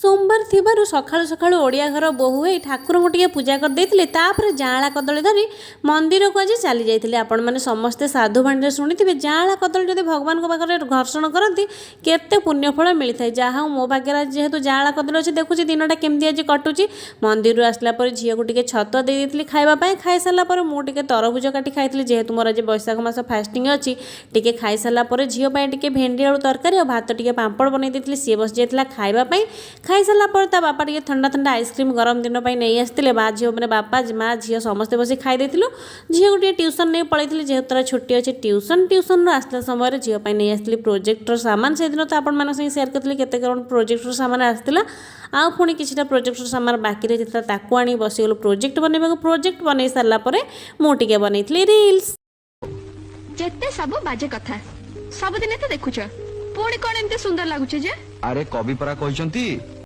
ସୋମବାର ଥିବାରୁ ସକାଳୁ ସକାଳୁ ଓଡ଼ିଆ ଘର ବୋହୂ ହେଇ ଠାକୁରଙ୍କୁ ଟିକେ ପୂଜା କରିଦେଇଥିଲି। ତାପରେ ଯାଆଁଳା କଦଳୀ ଧରି ମନ୍ଦିରକୁ ଆଜି ଚାଲି ଯାଇଥିଲି। ଆପଣମାନେ ସମସ୍ତେ ସାଧୁବାଣୀରେ ଶୁଣିଥିବେ, ଯାଆଁଳା କଦଳୀ ଯଦି ଭଗବାନଙ୍କ ପାଖରେ ଘର୍ଷଣ କରନ୍ତି, କେତେ ପୁଣ୍ୟଫଳ ମିଳିଥାଏ। ଯାହା ହଉ, ମୋ ଭାଗ୍ୟରେ ଆଜି ଯେହେତୁ ଯାଆଁଳା କଦଳୀ ଅଛି, ଦେଖୁଛି ଦିନଟା କେମିତି ଆଜି କଟୁଛି। ମନ୍ଦିରରୁ ଆସିଲା ପରେ ଝିଅକୁ ଟିକେ ଛତୁଆ ଦେଇ ଦେଇଥିଲି ଖାଇବା ପାଇଁ। ଖାଇସାରିଲା ପରେ ମୁଁ ଟିକେ ତରଭୁଜ କାଟି ଖାଇଥିଲି, ଯେହେତୁ ମୋର ଆଜି ବୈଶାଖ ମାସ ଫାଷ୍ଟିଂ ଅଛି। ଟିକେ ଖାଇସାରିଲା ପରେ ଝିଅ ପାଇଁ ଟିକେ ଭେଣ୍ଡି ଆଳୁ ତରକାରୀ ଆଉ ଭାତ, ଟିକେ ପାମ୍ପଡ଼ ବନେଇ ଦେଇଥିଲି। ସିଏ ବସିଯାଇଥିଲା ଖାଇବା ପାଇଁ। ଖାଇସାରିଲା ପରେ ତା ବାପା ଟିକେ ଥଣ୍ଡା ଥଣ୍ଡା ଆଇସ୍କ୍ରିମ୍ ଗରମ ଦିନ ପାଇଁ ନେଇ ଆସିଥିଲେ। ମା ଝିଅ, ମାନେ ବାପା ମା ଝିଅ ସମସ୍ତେ ବସି ଖାଇ ଦେଇଥିଲୁ। ଝିଅକୁ ଟିକେ ଟ୍ୟୁସନ୍ ନେଇ ପଳେଇଥିଲି, ଯେହେତୁ ତାର ଛୁଟି ଅଛି ଟ୍ୟୁସନ୍। ଟ୍ୟୁସନ୍ରୁ ଆସିଲା ସମୟରେ ଝିଅ ପାଇଁ ନେଇ ଆସିଥିଲି ପ୍ରୋଜେକ୍ଟର ସାମାନ। ସେଦିନ ତ ଆପଣମାନଙ୍କ ସାଙ୍ଗେ ସେୟାର କରିଥିଲି କେତେ କ'ଣ ପ୍ରୋଜେକ୍ଟର ସାମାନ ଆସିଥିଲା। ଆଉ ପୁଣି କିଛିଟା ପ୍ରୋଜେକ୍ଟର ସାମାନ ବାକି ରହିଯାଇଥିଲା, ତାକୁ ଆଣି ବସିଗଲୁ ପ୍ରୋଜେକ୍ଟ ବନେଇବାକୁ। ପ୍ରୋଜେକ୍ଟ ବନେଇ ସାରିଲା ପରେ ମୁଁ ଟିକେ ବନେଇଥିଲି ରିଲ୍ସ। ଯେତେ ସବୁ ବାଜେ କଥା, ସବୁଦିନେ ତ ଦେଖୁଛ, ପୁଣି କଣ ଏମିତି ସୁନ୍ଦର ଲାଗୁଛି ଯେ? ଆରେ, କବି ପରା କହିଛନ୍ତି।